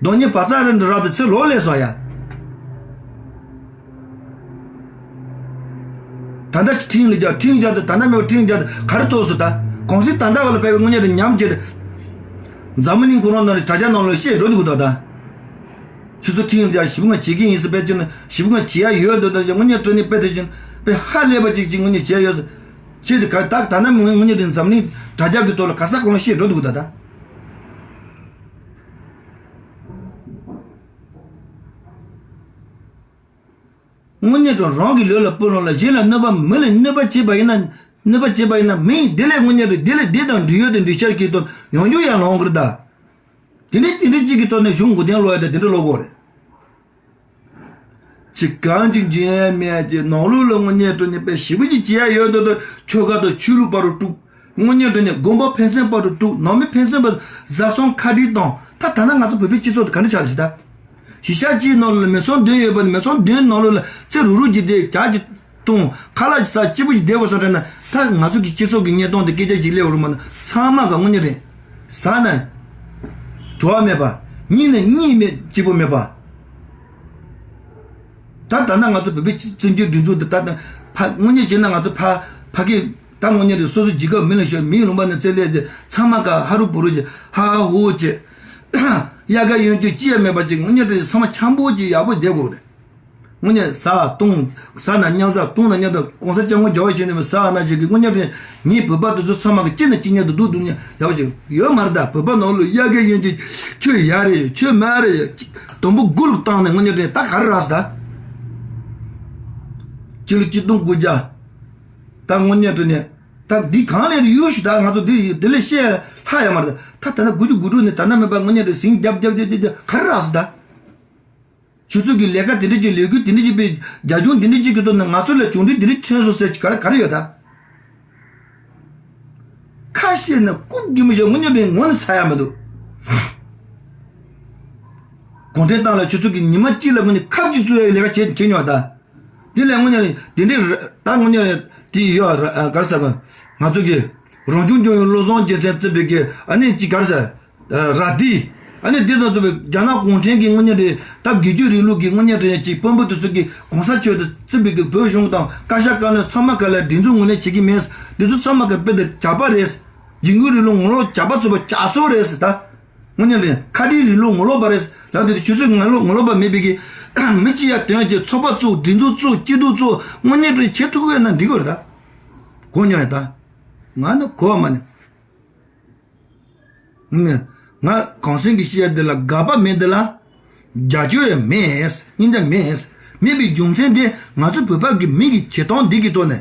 གདོང་ཉེ་བ་ཚ་རེ་འདྲ་རག་ཏུ་ཚེ་ལོ་ལས་སོང་ཡ། ད་ལྟ་ཁྲིམས་ལ་རྒྱག་ཁྲིམས་རྒྱག་ད་ད་ལྟ་མེད་པ་ཁྲིམས་རྒྱག་ད་ག་རེ་ཐོགས་སོང་ད་གོང་སེང་ད་ལྟ་བ་ལ་ཕེབས་པའི་དངོས་གནས་རེ་ཉམས་བྱེད་ད། འཛམ་བུ་གླིང་ཁོ་རང་ནང་ལ་དྲ་རྒྱ་ནང་ལ་བཤད་འགྲོ་འདུག་གོ་ད་ད། ཁྱོད་ཚོ་ཁྲིམས་ལ་རྒྱག་ཞིབ་མོ་བྱེད་ཀྱི་ཡིན་ཟེར་བས་ཀྱི་ན་ཞིབ་མོ་བྱེད་ཡ་ཡོད་འདུག་ད་ཀྱི་དངོས་གནས་དོན་ནི་དཔེ་དེ་བཞིན་དཔེ་ཧ་ལས་པ་ཅིག་ཅིག་དངོས་གནས་བྱས་ཡོད་ཟེར། ཁྱེད་དེ་ག་ད་ད་ན་མི་དངོས་གནས་དེ་འཛམ་གླིང་དྲ་རྒྱ་གི་ཐོག་ལ་ག་ས་གོ་ལ་བཤད་འགྲོ་འདུག་ད་ད། དངོས་གནས་དང་རང་གི་ལུས་ལ་སྤུ་ལངས་ལ་གཞན་ལ་གནོད་པ་མི་ལ་གནོད་པ་བྱེད་པ་ཡིན་ན་གནོད་པ་བྱེད་པ་ཡིན་ན་མི་ཡིན་དེ་ལས་དངོས་གནས་རེད་དེ་ལས་དེ་དང་འབྲེལ་ཡོད་དེ་འབྲེལ་ཆགས་ཀྱི་དོན་ཡོང་རྒྱུ་ཡང་ལོང་གི་རེད་ད། དེ་ནས་དེ་འདྲ་གཅིག་གི་ཐོག་ནས་གཞུང་མགོ་རྟིང་སློག་ཡ་དེ་དེ་འདྲ་སློག་གོ་རེད། ཅི་གང་ཅི་འཇིན་ཡ་མེད་ཀྱི་ནང་ལོགས་ལ་དངོས་གནས་དྲང་གནས་དཔེ་ཞེ་པོ་ཅིག་བྱེད་ཡ་ཡོད་འདུག་ད་ཆོལ་ཁ་དང་ཆོས་ལུགས་བར་དུ་དཀྲུག་དངོས་གནས་དྲང་གནས་དགོན་པ་ཕན་ཚུན་བར་དུ་དཀྲུག་ནང་མི་ཕན་ཚུན་བར་བཟའ་ཚང་ཁ་བྲལ་དང་ད་ད་ལྟ་ང་ཚོ་བོད་པའི་སྤྱི་ཚོགས་དེ་ག་འདྲ་ཆགས་ཟིན་ད། གཞིས་ཆགས་གཅིག་ནང་ལ་མི་ཚང་བདུན་ཡོད་པ་ནི་མི་ཚང་བདུན་ནང་ལོགས་ལ་ཚེ་རུག་རུག་གྱི་དེ་ཇག་གི་དང་ཁ་ལག་ས་སྐྱིད་པོ་ཞིག་བསྡད་དགོས་བསམ་དྲན་ན་ད་ང་ཚོ་གི་སྤྱི་ཚོགས་ཀྱི་གཉེན་སྟོན་དེ་སྐད་ཆ་ཅིག་སླེབས་རུང་མ་ན་ཚང་མ་ག་དངོས་གནས་རེད། ཟ་ན་བྲོ་བ་མེད་པ། གཉིད་ན་གཉིད་མེད་སྐྱིད་པོ་མེད་པ། ད་ད་ལྟ་ང་ཚོ་བོད་པའི་བཙན་བྱོལ་སྒྲིག་འཛུགས་འདི་ད་ད་ཕ་དངོས་གནས་བྱས་ན་ང་ཚོ་ཕ་ཕ་གི་ ད་དངོས་གནས་དེ་སོ་སོ་རྒྱལ་ཁབ་མི་ལ་ཤོད་མིའི་ལུང་པ་ནས་རྩེ་ལས་དེ་ཚང་མ་ག་ཧ་རུ་བུ་རུ་ཅིག་ཧ་ཧ་ཧུ་ཧུ་ཅིག་དབྱར་ཁ་གཡོན་སྐྱོད་ཅི་ཡང་མེད་པ་ཅིག་དངོས་གནས་དེ་ཚང་མ་འཆམ་པོ་ཅིག་ཡག་པོ་བསྡད་དགོས་རེད། དངོས་གནས་ཟ་བཏུང་ཟ་ན་མཉམ་ཟ་བཏུང་ན་མཉམ་དུ་གོང་ས་སྐྱབས་མགོན་རྒྱལ་བ་ཡིད་བཞིན་ནོར་བུས་ཟ་ན་ཅིག་གི་དངོས་གནས་དེ་ངའི་བོད་པ་དེ་ཚོ་ཚང་མ་གི་གཅིག་ནས་གཅིག་མཉམ་དུ་སྡུག་སྡུག་མཉམ་ཡག་པོ་ཅིག་ཡོད་མ་རེད། ད་བོད་པ་ནང་ལོ་དབྱར་ཁ་གཡོན་སྐྱོད་ཁྱོད་ཡག་རེད་ཁྱོད་མ་རེད་དུམ་བུ་དགུ་ལ་བཏང་ནས་དངོས་གནས་དེ་ད་ག་རེ་རག་སོང་ད། སྤྱི་ལོ་གཅིག་སྟོང་དགུ་བརྒྱ། ད་དངོས་གནས་དྲི་ནས་ད་འདི་གང་ལས་ཡོད་ཞུ་ད་ང་ཚོ་འདི་དེ་ལས་བཤད་ལྷག་ཡོད་མ་རེད། ད་ད་ལྟ་དགུ་བཅུ་གོ་དྲུག་ནས་ད་ལྟ་མེད་པ་དངོས་གནས་དྲི་ཟིང་རྒྱབ་རྒྱབ་རྒྱབ་རྒྱབ་རྒྱབ་ག་རེ་རག་སོང་ད། ཁྱོད་ཚོ་གི་ལས་ཀ་དེ་འདྲ་ཅིག་ལས་འགུལ་དེ་འདྲ་ཅིག་པའི་རྒྱ་ཁྱོན་དེ་འདྲ་ཅིག་གི་ཐོག་ནས་ང་ཚོ་ལ་བྱུང་འཕྲིན་དེ་འདྲ་ཐོན་སོང་ཟེར་ག་རེ་ག་རེ་ཡོད་ད། ཁ་བཤད་ན་རྐུབ་རྒྱུ་མི་ཤོར་དངོས་གནས་དྲི་ངོ་ནས་ཚ་ཡག་མི་འདུག་གུང་ཁྲན་ཏང་ལ་ཁྱོད་ཚོ་གི་ཉི་མ་གཅིག་ལ་དངོས་གནས་ཁབ་ཅིག་བཙུགས་ཡག་ལས་ཀ་བྱེད་བྱེད་མྱོང་ད། དེ་ལས་དངོས་གནས་དེ་འདྲའི་ར་ད་དངོས་གནས་དེ་ཡོད་ར་ག་རེ་ཟེར་གི་ང་ཚོ་གི་རང་སྐྱོང་ལྗོངས་ཡོངས་བློ་བཟང་རྒྱལ་མཚན་གཙོས་པའི་གི་ཨ་ནི་ཅིག་ག་རེ་ཟེར་ར་དེ་ཨ་ནི་དེ་དང་གཙོས་པའི་རྒྱ་ནག་གུང་ཁྲན་གྱི་དངོས་གནས་དེ་ད་སྒེར་གཅོད་རིང་ལུགས་ཀྱི་དངོས་གནས་དེ་ཅིག་དཔོན་པོ་དེ་ཚོ་གི་གོང་ས་མཆོག་དང་བརྩིས་པའི་གི་བོད་གཞུང་དང་བཀའ་ཤག་བཀའ་བློན་ཚང་མ་ག་ལ་སྒྲིག་འཛུགས་ངོས་ལེན་བྱེད་ཀྱི་མེད། དེ་ཚོ་ཚང་མ་ག་དཔེ་དེ་ཇག་པ་རེད། འཇིགས་སྐུལ་རིང་ལུགས་ངོ་ལོག་ཇག་པ་ཚོ་བ་ཇག་ཚོ་རེད་ཟེར་ད། དངོས་གནས་རེད། ཁ་བྲལ་རིང་ལུགས་ངོ་ལོག་པ་རེད། ལགས་དེ་ཆུ་ཚོད་ངོ་ལོག་ངོ་ལོག་པ་མེད་པའི་གི་མི་གཅིག་ཡ་དོན་གྱི་ཚོགས་པ་བཙུགས་སྒྲིག་འཛུགས་བཙུགས་སྐྱིད་སྡུག་བཙུགས་དངོས་གནས་རེད་བྱེད་ཐུབ་ཀྱི་ཡོད་ན་འགྲིག་གི་རེད་ད། གོ་མྱོང་ཡ་ད། ང་ནི་གོ་བ་མ་ནི། ནི། ང་གོང་སེང་གི་བཤད་ཡ་འདི་ལ་དགག་པ་མེད་འདི་ལ། རྒྱབ་སྐྱོར་ཡང་མེད། སྙིང་རྗེ་མེད། མེད་པའི་རྒྱུ་མཚན་དེ་ང་ཚོ་བོད་པ་གི་མི་གི་བྱེད་སྟངས་འདི་གི་ཐོག་ནས།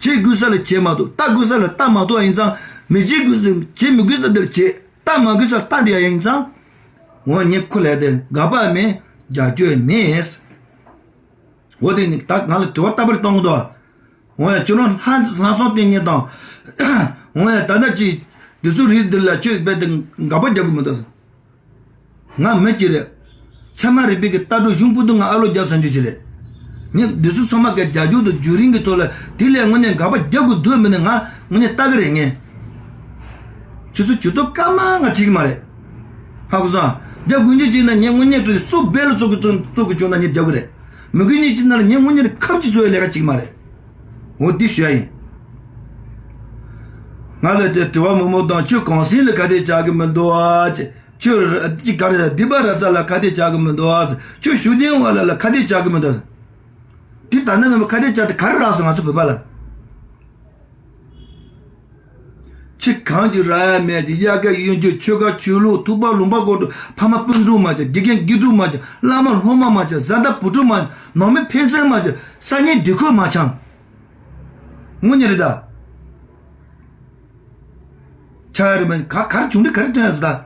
བྱེད་དགོས་ས་ལ་བྱེད་མ་ཐུབ་ལྟ་དགོས་ས་ལ་ལྟ་མ་ཐུབ་པ་ཡིན་ཙང་། མི་བྱེད་དགོས་ས་བྱེད་མི་དགོས་ས་འདིར་བྱེད། ལྟ་མ་དགོས་ས་ལྟ་བསྡད་ཡ་ཡིན་ཙང་། འོ་ངས་ཁོ་ལ་དེ་དགག་པ་མེད། རྒྱབ་སྐྱོར་མེད། འོ་དེ་ནི་ད་ང་ལ་དྲི་བ་ལྟ་བུར་གཏོང་གི་འདུག་འོ་ཡ་ཁྱོད་རང་ལྷ་ལྷ་སྲུང་བསྟེན་མཁན་དང་། འོ་ཡ་ད་ལྟ་ཅི་འདི་ཚོ་རིགས་འདི་ལ་ཁྱོད་རྦད་དེ་དགག་པ་རྒྱག་གི་མི་འདུག་ང་མི་གཅིག་རེད། ཚད་མ་རིག་པའི་གི་ལྟ་གྲུབ་གཞུང་པོ་འདུག་ང་ཨ་ལོ་རྒྱག་ཟེར་རྒྱུ་ཅི་རེད། ངས་འདི་ཚོ་ཚང་མ་གི་རྒྱབ་སྐྱོར་དང་བརྒྱུད་རིམ་གི་ཐོག་ལ་དེ་ལས་དངོས་གནས་དགག་པ་རྒྱག་དགོས་འདུག་མིན་ནས་ང་དངོས་གནས་ལྟ་གི་རེད་ངས། ཁྱོད་ཚོ་ཇུས་གཏོགས་སྐར་མ་ང་བྲིས་གི་མ་རེད། ཧ་གོ་སོང་། རྒྱག་དགོས་རྒྱུ་ཅིག་ན་ངས་དངོས་གནས་དྲི་སུ་བེ་ལ་བཙོག་གི་བཙོག་གི་བྱུང་ན་ངས་རྒྱག་གི་རེད། མི་དགོས་ཉིད་ཅིག་ན་ལ་ངས་དངོས་གནས་ཁབ་ཅིག་བཙོག་ཡ་ལས་ཀ་བྱེད་གི་མ་རེད། འོ་འདི་ཞུ་ཡ་ཡིན། ང་ལ་དེ་དྲི་བ་མང་པོ་དང་ཁྱོད་གོང་སེང་ལ་ཁ་གཏད་བཅག་གི་མི་འདུག་ཨ་ཅེ། ཁྱོད་ཅི་ག་རེ་སྡིག་པ་ར་ཙ་ལ་ཁ་གཏད་བཅག་གི་མི་འདུག་ཨ། ཁྱོད་ཞུ་བདེ་བ་ལ་ལ་ཁ་གཏད་བཅག་གི་མི་འདུག་དེ་ད་ནི་མི་ཁ་གཏད་བཅག་དེ་ག་རེ་རག་སོང་ང་ཚོ་བོད་པ་ལ། ཁྱི་གང་གི་ར་ཡ་མེད་དེ་དབྱར་ཁ་གཡོན་སྐྱོད་ཆོལ་ཁ་ཆོས་ལུགས་ཐུག་པ་ལུང་པ་སྐོར་དུ་ཕ་མ་སྤུན་གྲོགས་མ་བྱ་དགེ་རྒན་དགེ་ཕྲུག་མ་བྱ་བླ་མ་སློབ་མ་མ་བྱ་བཟའ་ཟླ་བུ་ཕྲུག་མ་བྱ་ནང་མི་ཕན་ཚུན་མ་བྱ་ས་གནས་སྡེ་ཁུལ་མ་འཆམ། དངོས་གནས་རེད་ད། ཆ་ཡ་རེད་མ་ག་གར་བྱུང་འདི་ག་རེ་ཐོན་ཡ་ཟེར་ད།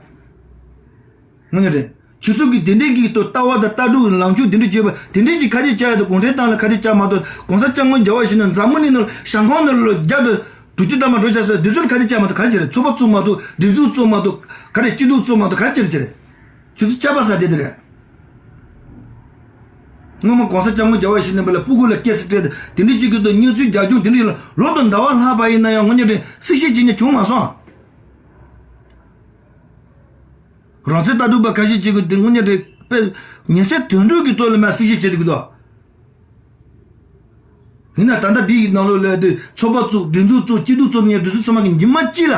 དངོས་གནས་རེད། ཁྱོད་ཚོ་གིས་དེ་འདྲའི་གི་ལྟ་བ་དང་ལྟ་གྲུབ་ལངས་ཕྱོགས་དེ་འདྲ་བྱས་པ་དེ་འདྲའི་གི་ཁ་གཏད་བཅག་ཡ་དང་གུང་ཁྲན་ཏང་ལ་ཁ་གཏད་བཅག་མ་གཏོགས་གོང་ས་སྐྱབས་མགོན་རྒྱལ་བ་ཡིད་བཞིན་ནོར་བུ་འཛམ་བུ་གླིང་ནང་ལ་ཞང་ཁང་ནང་ལ་རྒྱ་དང་དྲུག་ཅུ་ཐམ་པ་འགྲོ་བྱ་ཟེར་དེ་ཚོར་ཁ་གཏད་བཅག་མ་གཏོགས་ག་རེ་བྱས་རེད། ཚོགས་པ་བཙུགས་མ་གཏོགས་སྒྲིག་འཛུགས་བཙུགས་མ་གཏོགས་ག་རེ་སྐྱིད་སྡུག་བཙུགས་མ་གཏོགས་ག་རེ་བྱས་རེད་བྱས་རེད། ཁྱོད་ཚོ་ཆད་པ་ཟ་བསྡད་དེ་རེད། སྔོན་མ་གོང་ས་སྐྱབས་མགོན་རྒྱལ་བ་ཡིད་བཞིན་ནོར་བུ་ལ་སྤུ་གུ་ལ་སྐྱེ་ས་སྤྲད་དེ་དེ་འདྲའི་གཅིག་གི་ཐོག་གནས་ཚུལ་རྒྱབ་ལྗོངས་དེ་འདྲ་ཡོད་ལ་ལོ་དང་ཟླ་བ་ལྷག་པ་ཡིན་ན་ཡང་དངོས་གནས་དྲི་གསལ་བཤད་བྱེད་མཁན་བྱུང་མ་སོང་། རང་བཙན་ལྟ་གྲུབ་པ་ཁ་ཤས་ཅིག་གིས་དེ་དངོས་གནས་རེད་པས། ཉིན་མཚན་དུས་དྲུག་གི་ཐོག་ལ་མར་གསལ་བཤད་བྱེད་དུ་གི་འདུག་ཡིན་ན་ད་ལྟ་འདི་ཡི་ནང་ལོགས་ལ་དེ་ཚོགས་པ་བཙུགས་སྒྲིག་འཛུགས་བཙུགས་སྐྱིད་སྡུག་བཙུགས་ནས་དུས་ཚོད་ཚང་མ་གི་ཉི་མ་གཅིག་ལ་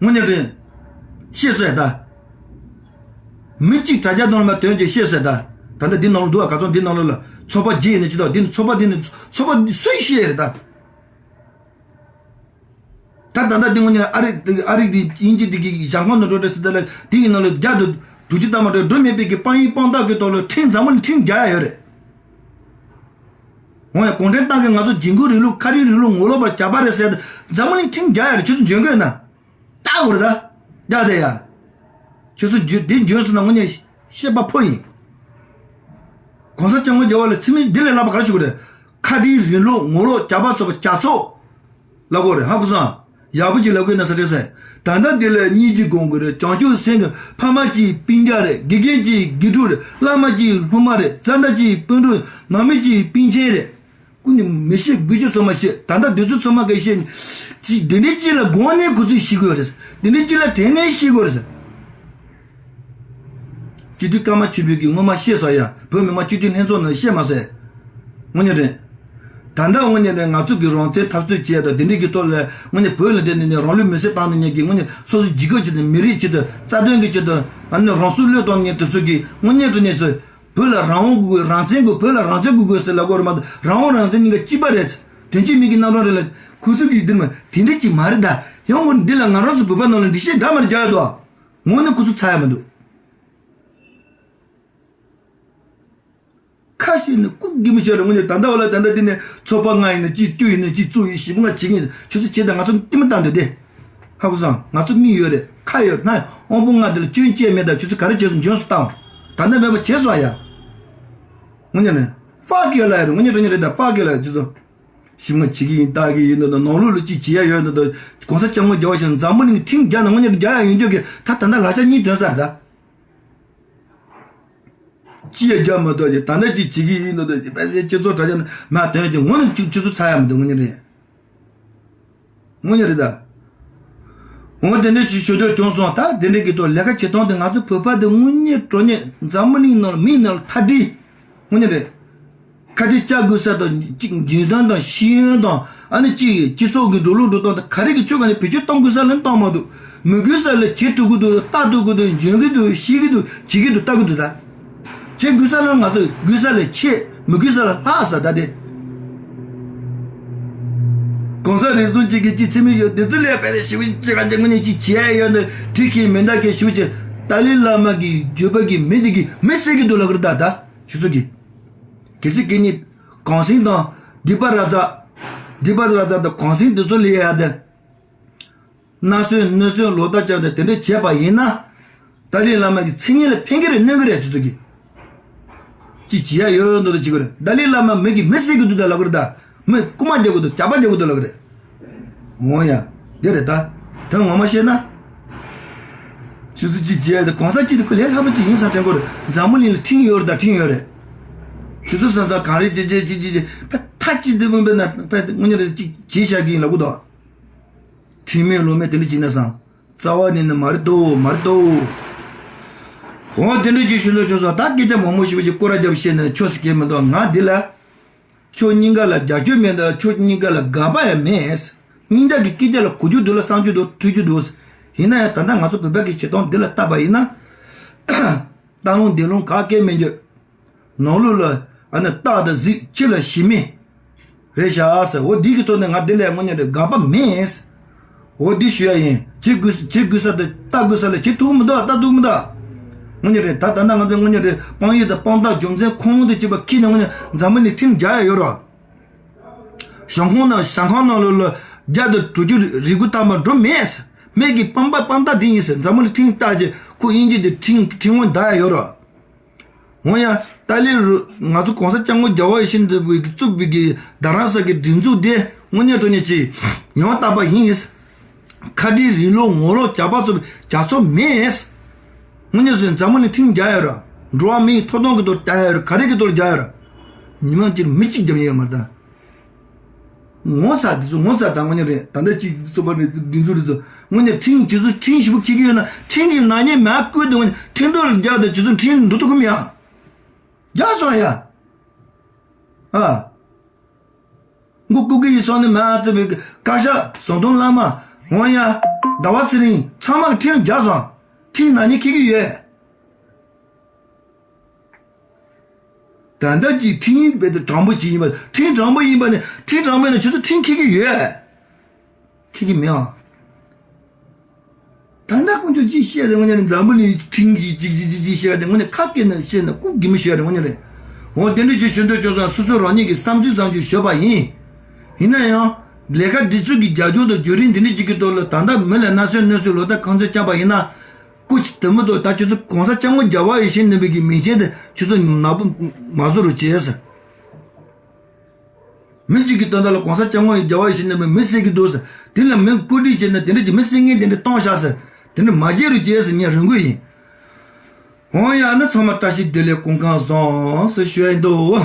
དངོས་གནས་རེད། བཤད་སོང་ཡ་ད། མི་གཅིག་དྲ་རྒྱ་ནང་ལ་མར་དོན་གྱིས་བཤད་སོང་ཡ་ད། ད་ལྟ་འདི་ནང་ལ་འདུག་བ་ག་ཚོད་འདི་ནང་ལོགས་ལ་ཚོགས་པ་བརྗེ་ཡིན་ན་ཅི་ད་འདི་ནི་ཚོགས་པ་འདི་ནི་ཚོགས་པ་འདི་སུས་བཤད་ཡ་རེད་ད། ད་ད་ལྟ་འདི་ངོ་ཉིད་ཨ་རི་ཨ་རི་འདི་དབྱིན་ཇི་འདི་གི་ཞང་ཁང་ནང་འགྲོ་འདྲ་སི་ད་ལ་འདི་ཡི་ནང་ལ་རྒྱ་དུ་དྲུག་ཅུ་ཐམ་པ་འགྲོ་འགྲོ་མེད་པའི་གི་དཔང་ཡིག་དཔང་རྟགས་ཀྱི་ཐོག་ལ་ཁྲིམས་འཛམ་བུ་གླིང་ཁྲིམས་རྒྱག་ཡ་ཡོད་རེད། འོ་ཡ་གུང་ཁྲན་ཏང་གིས་ང་ཚོ་འཇིགས་སྐུལ་རིང་ལུགས་ཁ་བྲལ་རིང་ལུགས་ངོ་ལོག་པར་གྱར་པ་རེད་ཟེར་ཏེ་འཛམ་བུ་གླིང་ཁྲིམས་རྒྱག་ཡ་རེད། ཁྱོད་ཚོ་འཇོན་གི་ཡོད་ན་ལྟ་དགོས་རེད་ད། རྒྱག་དེ་ཡ། ཁྱོད་ཚོ་འཇོན་འདི་འཇོན་སོང་ན་དངོས་གནས་བཤད་པ་ཕོ་ཡིན། གོང་ས་སྐྱབས་མགོན་རྒྱལ་བ་ལ་ཚིག་མི་འདི་ལས་སླ་པ་ག་རེ་ཞུ་དགོས་རེད། ཁ་བྲལ་རིང་ལུགས་ངོ་ལོག་གྱར་པ་ཚོ་བྱ་ཚོགས། ལབ་དགོས་རེད་ཧ་གོ་སོང་། ཡག་པོ་ཅིག་ལབ་དགོས་ན་ས་ཁྲེལ་སོང་། ད་ལྟ་འདི་ལ་སྙིང་རྗེ་སྒོམ་དགོས་རེད། བྱང་ཆུབ་སེམས་ཀྱི་ཕ་མ་གཅིག་སྤུན་ཀྱག་རེད། དགེ་རྒན་གཅིག་དགེ་ཕྲུག་རེད། བླ་མ་གཅིག་སློབ་མ་རེད། བཟའ་ཟླ་གཅིག་སྤུན་གྲོགས། ནང་མི་གཅིག་སྤུན་མཆེད་རེད། ཀུན་ནས་མི་ཤེས་དགོས་རྒྱུ་ཚང་མ་ཤེས། ད་ལྟ་འདི་ཚོ་ཚང་མ་གིས་ཤེས་ནས་ཅིག་འདི་འདྲའི་གཅིག་ལ་དགོངས་ནས་གུས་བརྩི་ཞུ་དགོས་རེད། འདི་འདྲའི་གཅིག་ལ་དྲན་ནས་ཞུ་དགོས་རེད། སྤྱི་འཐུས་ཀརྨ་ཆོས་འཕེལ་གྱིས་སྔོན་མ་བཤད་སོང་ཡ། བོད་མི་མང་སྤྱི་འཐུས་ལྷན་ཚོགས་ནང་བཤད་མ་སོང་། དངོས་གནས་རེད། ད་ལྟ་དངོས་གནས་ནས་ང་ཚོ་གི་རང་བཙན་འཐབ་རྩོད་བྱས་དང་དེ་འདྲའི་གི་ཐོག་ལ་དངོས་གནས་བོད་ལ་བསྡད་ནས་ནས་རང་ལུས་མེར་སྲེག་བཏང་ནས་ཉན་གི་དངོས་གནས་སོ་སོ་འཇིགས་སྐུལ་བྱས་ཏེ་མི་རིགས་ཆེད་དུ་རྩ་དོན་གི་ཆེད་དུ་ཨ་ནི་རང་སྲོག་བློས་བཏང་ནས་དེ་ཚོ་གི་དངོས་གནས་དྲང་གནས་སུ་བོད་ལ་རང་དབང་དགོས་དགོས་རང་བཙན་དགོས་བོད་ལ་རང་བཙན་དགོས་དགོས་ཟེར་ལབ་དགོས་རེད་མ་གཏོགས་རང་དབང་རང་བཙན་གཉིས་ཀ་གཅིག་པ་རེད། དོན་གཅིག་མིན་གྱི་རྣམ་གྲངས་རེད་ལ་ཁོ་ཚོ་གི་འདི་མ་དེ་འདྲ་ཅིག་མ་རེད་ད། ཡང་འོ་འདི་ལ་ང་རང་ཚོ་བོད་པ་ནང་ལ་འགྲེལ་བཤད་འདྲ་མར་རྒྱག་ཡ་འདུག་ངོ་ནས་ཁོ་ཚོ་ཚར་ཡ་མི་འདུག་ཁ་ཤས་ནི་སྐུ་གི་མི་ཤོར་རེད། དངོས་གནས་ད་ལྟ་བ་ལ་ད་ལྟ་འདི་ནས་ཚོགས་པ་ལྔ་ཡིན་ན་གཅིག་བཅུ་ཡིན་ན་གཅིག་བཙུགས་ཡིན་ཞིབ་ལྔ་བྱེད་ཀྱིན་ཁྱོད་ཚོ་བྱེད་དང་ང་ཚོ་ལྟད་མོ་ལྟ་འདོད་དེ། ཧ་གོ་སོང་། ང་ཚོ་མི་ཡོད་རེད་ཁ་ཡོད་ན་དབང་པོ་ལྔ་དེ་ལ་སྐྱོན་བཅས་མེད་ད་ཁྱོད་ཚོ་ག་རེ་བྱས་སོང་འཇོན་སུ་བཏང་། ད་ལྟ་མེད་པ་བྱས་སོང་ཡ། དངོས་གནས་ནས་ཕ་གི་ལ་ཡ་རེད། དངོས་གནས་དྲང་གནས་རེད་ད་ཕ་གི་ལ་ཡ་ཁྱོད་ཚོ། ཞིབ་མ་བྱེད་ཀྱི་ཡིན་ལྟ་གི་ཡིན་ད་ནང་ལོགས་ལ་ཅིག་བྱེད་ཡ་ཡོད་ད་གོང་ས་སྐྱབས་མགོན་རྒྱལ་བ་ཞིག་འཛམ་བུ་གླིང་ཁྲིམས་རྒྱག་ན་དངོས་གནས་རྒྱག་ཡ་ཡོད་འགྱོད་ཀྱི་ད་ད་ལྟ་ལག་ཆ་གཉིས་ཐོན་ས་རེད་ད། ཅི་ཡང་རྒྱག་མ་ཐུབ་ཅིག་ད་ནས་ཅིག་བྱེད་ཀྱི་ཡིན་ནོ་ད་ཅིག་དཔེ་ཆའི་སྤྱི་ཚོགས་དྲ་རྒྱ་ན་མ་དོན་ཅིག་ངོ་ནས་ཅིག་ཆུ་ཚོད་ཚ་ཡ་མི་འདུག་དངོས་གནས་རེད། དངོས་གནས་རེད་ད། འོ་དེ་འདྲ་ཞིག་ཞུ་འདོད་བྱུང་སོང་། ད་དེ་འདྲའི་གི་ཐོག་ལས་ཀ་བྱེད་སྟངས་དེ་ང་ཚོ་བོད་པ་དེ་དངོས་གནས་དྲང་གནས་འཛམ་བུ་གླིང་ནང་མི་ནང་ཐ་དྲི། དངོས་གནས་རེད། ཁ་གཏད་བཅག་དགོས་ས་དང་གཅིག་འཇོན་ཐང་དང་ཤེས་ཡོན་དང་ཨ་ནི་གཅིག་སྤྱི་ཚོགས་ཀྱི་འགྲོ་ལུགས་འགྲོ་སྟངས་དང་ག་རེ་གི་ཆོས་ག་ནས་བེད་སྤྱོད་གཏོང་དགོས་ས་ལ་གཏོང་མ་འདུག་མི་དགོས་ས་ལ་བྱེད་ཐུབ་ཀྱི་འདུག་ལྟ་ཐུབ་ཀྱི་འདུག་འཇོན་གྱི་འདུག་ཤེས་ཀྱི་འདུག་བྱེད་ཀྱི་འདུག་ལྟ་གི་འདུག་ད། བྱེད་དགོས་ས་ལ་ང་ཚོ་དགོས་ས་ལ་ཆེ་མི་དགོས་ས་ལ་ལྷག་ས་ད་དེ། གོང་ས་རེ་ཟུང་གཅིག་གིས་གཅིག་འཚེ་མེད་ཡོད་དེ་ཚོ་ལས་དཔེ་རེ་ཞིབ་ཅིག་ག་ཅིག་དངོས་གནས་ཅིག་བྱས་ཡོད་ན་འགྲིག་གི་མི་འདུག་གི་ཞིབ་ཅིག་ཏཱ་ལའི་བླ་མ་གི་བརྒྱུད་པ་གི་མི་འདི་གི་མི་བསད་ཀྱི་འདུག་ལབ་གི་རེད་ད་ད་ཆུ་ཚོད་ཀྱི། གལ་སྲིད་གལ་སྲིད་གོང་སེང་དང་སྡིག་པ་ར་ཛ། སྡིག་པ་ར་ཛ་དང་གོང་སེང་འདི་ཚོ་ལས་ཡ་དེ། སྣ་སོན་སྣོད་སོན་ལོ་ལྟར་བཅར་ཏེ་དེ་འདྲ་བྱས་པ་ཡིན་ན། ཏཱ་ལའི་བླ་མ་གི་མཚན་སྙན་ལ་ཕན་གི་རེད་གནོད་གི་རེད་ཆུ་ཚོད་ཀྱི། ཅི་བྱེད་ཡ་ཡོད་འདོད་དུ་བྱེད་གི་རེད། ཏཱ་ལའི་བླ་མ་མི་གི་མི་བསད་གི་འདུག་ད་ལབ་གི་རེད་ད། མི་རྐུ་མ་རྒྱག་གི་འདུག་ཇག་པ་རྒྱག་གི་འདུག་ལབ་གི་རེད། འོ་ཡ། དེ་རེད་ད། དོན་ངོ་མ་བཤད་ན། ཆུ་ཚོད་ཅི་བྱས་ཏེ་གོང་ས་ཅི་དེ་ཁོ་ལས་སླ་པོ་ཅིག་ཡིན་ས་དྲན་གི་རེད། འཛམ་བུ་གླིང་ལ་ཁྲིམས་ཡོད་རེད་ད་ཁྲིམས་ཡོད་རེད། ཆུ་ཚོད་སང་སང་གང་རེད་ཅི་བྱས་ཅི་བྱས་ཅི་བྱས་ཕ་ཐ་ཅི་དེ་མིན་པས་ན་ཕ་དངོས་གནས་རེད་ཅི་བྱས་བཞག་གི་ཡིན་ལབ་གི་འདུག་ཁྲིམས་མེད་ལུགས་མེད་དེ་འདྲ་བྱས་ན་བཟང་། རྩ་བ་ནས་ནི་མ་རེད་དོ་མ་རེད་དོ། འོ་དེ་འདྲ་ཅིག་ཞུ་འདོད་བྱུང་སོང་། ད་སྐད་ཆ་མང་པོ་ཞིག་ཅིག་སྐོར་ར་རྒྱབ་བཤད་ན་ཆོས་སུ་སྐྱེལ་མི་འདུག་ང་འདི་ལ་ཕྱོགས་གཉིས་ཀ་ལ་རྒྱབ་སྐྱོར་མེད་འདུག་ཕྱོགས་གཉིས་ཀ་ལ་དགག་པ་ཡང་མེད། སྙིང་ཐག་གི་སྐད་ཆ་ལ་གོ་རྒྱུ་འདུག་ལ་བསམ་རྒྱུ་འདུག་ཐོས་རྒྱུ་འདུག་ཡིན་ན་ཡང་ད་ལྟ་ང་ཚོ་བོད་པ་གི་བྱེད་སྟངས་འདི་ལ་བལྟས་པ་ཡིན་ན། སྟག་ལུང་འདི་ལུང་ག་སྐད་མི་འགྱོད། ནང་ལུགས་ལ་ཨ་ནི་སྟག་དང་གཟིག་ཕྱི་ལ་ཞི་མི། རེད་ཤག་ཟེར། འོ་འདི་གི་ཐོག་ནས་ང་འདི་ལས་དངོས་གནས་རེད་དགག་པ་མེད། འོ་འདི་ཞུ་ཡ་ཡིན། བྱེད་དགོས་བྱེད་དགོས་ས་དེ་ལྟ་དགོས་ས་ལ་བྱེད་ཐུབ་མི་འདུག་ལྟ་ཐུབ་མི་འདུག་དངོས་གནས་རེད་ད། ད་ལྟ་ང་ཚོ་དངོས་གནས་རེད་དཔང་ཡིག་དང་དཔང་རྟགས་རྒྱུ་མཚན་ཁུངས་ལུང་དང་བཅས་པ་ཁྱེར་ནས་དངོས་གནས་འཛམ་བུ་གླིང་ཁྲིམས་རྒྱག་ཡ་ཡོད་རོགས། ཞང་ཁོང་ནང་ཞང་ཁང་ནང་ལོགས་ལ་རྒྱ་དང་གྲོས་ཆོད་རེ་སྐུལ་བཏང་མ་འགྲོ་མེད། མེད་ཀྱི་དཔང་པ་དཔང་རྟགས་དེ་ཡིན་ཟེར། འཛམ་བུ་གླིང་ཁྲིམས་རྟགས་ཀྱི་ཁོ་དབྱིན་ཇི་དེ་ཁྲིམས་ཁྲིམས་དབང་བསྡད་ཡ་ཡོད་རོགས། འོ་ཡ། ཏཱ་ལའི་རུ་ང་ཚོ་གོང་ས་སྐྱབས་མགོན་རྒྱལ་བ་ཡིད་བཞིན་ནོར་བུས་བཙུགས་པའི་གི་རྡ་རམ་ས་གི་སྒྲིག་འཛུགས་དེ་དངོས་གནས་དྲང་གནས་ཀྱི་ཡང་དག་པ་ཡིན། ཁ་བྲལ་རིང་ལུགས་ངོ་ལོག་ཇག་པ་ཚོ་ཇག་ཚོགས་མེད། དངོས་གནས་སུ་འཛམ་བུ་གླིང་ཁྲིམས་རྒྱག་ཡ་ར། འགྲོ་བ་མིའི་ཐོབ་ཐང་གི་ཐོག་རྒྱག་ཡ་ར་ག་རེ་གི་ཐོག་རྒྱག་ཡ་ར། ཉི་མ་གཅིག་མི་གཅིག་རྒྱབ་ཡོད་མ་རེད་ད། ངོ་ཚ་དེ་ཚོ་ངོ་ཚ་དང་དངོས་གནས་རེད། ད་ལྟ་ཅིག་སོ་པ་རེད་འདི་ཚོ་རེད་ཚོ་དངོས་གནས་ཁྲིམས་དེ་ཚོ་ཁྲིམས་ཞིབ་པོ་འཁྱེར་གྱི་ཡོད་ན་ཁྲིམས་ཀྱི་ནག་ཉེས་མ་བཀོད་དེ་དངོས་གནས་ཁྲིམས་ཐོག་ལ་རྒྱག་དང་དེ་ཚོ་ཁྲིམས་འགྲོ་ཐུབ་གི་མི་ཡ། རྒྱག་སོང་ཡ། ཨ། མགོ་སྐུ་གི་ཡི་སོང་ནས་མ་ཚེ་བའི་བཀའ་ཤག་ཟམ་གདོང་བླ་མ་འོང་ཡ། ཟླ་བ་ཚེ་རིང་ཚང་མ་ཁྲིམས་རྒྱག་སོང་། ཁྲིམས་ནག་ཉེས་འཁྱེར་གྱི་ཡོད། ད་ལྟ་གྱི་ཁྲིམས་རྦད་དེ་དྲང་པོ་ཅིག་ཡིན་པ་ཁྲིམས་དྲང་པོ་ཡིན་པ་ནི་ཁྲིམས་དྲང་པོ་ཡིན་ན་ཁྱོད་ཚོ་ཁྲིམས་འཁྱེར་གྱི་ཡོད། འཁྱེར་གྱི་མེད་ཨ། ད་ལྟ་དཀོན་མཆོག་ཅིག་བཤད་དེ་དངོས་གནས་ནི་འཛམ་བུ་གླིང་ཁྲིམས་ཀྱི་ཅིག་ཅིག་ཅིག་ཅིག་བཤད་དེ་དངོས་གནས་ཁ་སྐད་ནས་བཤད་ན་ལྐུགས་གི་མི་ཤོད་རེད་དངོས་གནས་རེད། འོ་དེ་འདྲ་ཅིག་ཞུ་འདོད་བྱུང་སོང་། སོ་སོ་རང་ཉིད་ཀྱི་བསམ་ཚུལ་བཟང་ཅིག་ཞུས་པ་ཡིན། ཡིན་ན་ཡང་ལས་ཀ་འདི་ཚོ་གི་རྒྱབ་ལྗོངས་དང་བརྒྱུད་རིམ་འདི་འདྲ་ཅིག་གི་ཐོག་ལ་ད་ལྟ་མི་ལ་སྣ་སོན་སྣོད་སོན་ལོ་ལྟར་ཁང་ཚན་བཅངས་པ་ཡིན་ན། སྐུ་མཁྱེན་དེ་མོ་ཚོ་ད་ཁྱོད་ཚོ་གོང་ས་སྐྱབས་མགོན་རྒྱལ་བ་ཡིད་བཞིན་ནོར་བུའི་གི་མིང་ཅན་དེ་ཁྱོད་ཚོ་ནག་པོ་མ་བཟོ་རོགས་བྱས་ཟེར། མི་གཅིག་གི་དོན་དག་ལ་གོང་ས་སྐྱབས་མགོན་རྒྱལ་བ་ཡིད་བཞིན་ནོར་བུས་མི་བསད་ཀྱི་འདུག་ཟེར། དེ་ལ་མི་བཀོད་སྒྲིག་བྱས་ནས་དེ་འདྲ་གྱི་མི་བསད་མཁན་དེ་འདྲ་གཏོང་བཞག་ཟེར། དེ་འདྲ་མ་བྱེད་རོགས་བྱས་ཟེར་ངས་རེ་སྐུལ་ཡིན། འོང་ཡ་ནི་ཚང་མ་བཀྲ་ཤིས་བདེ་ལེགས་སྐུ་ཁམས་བཟང་ཟེར་ཞུ་ཡ་ཡིན་འདུག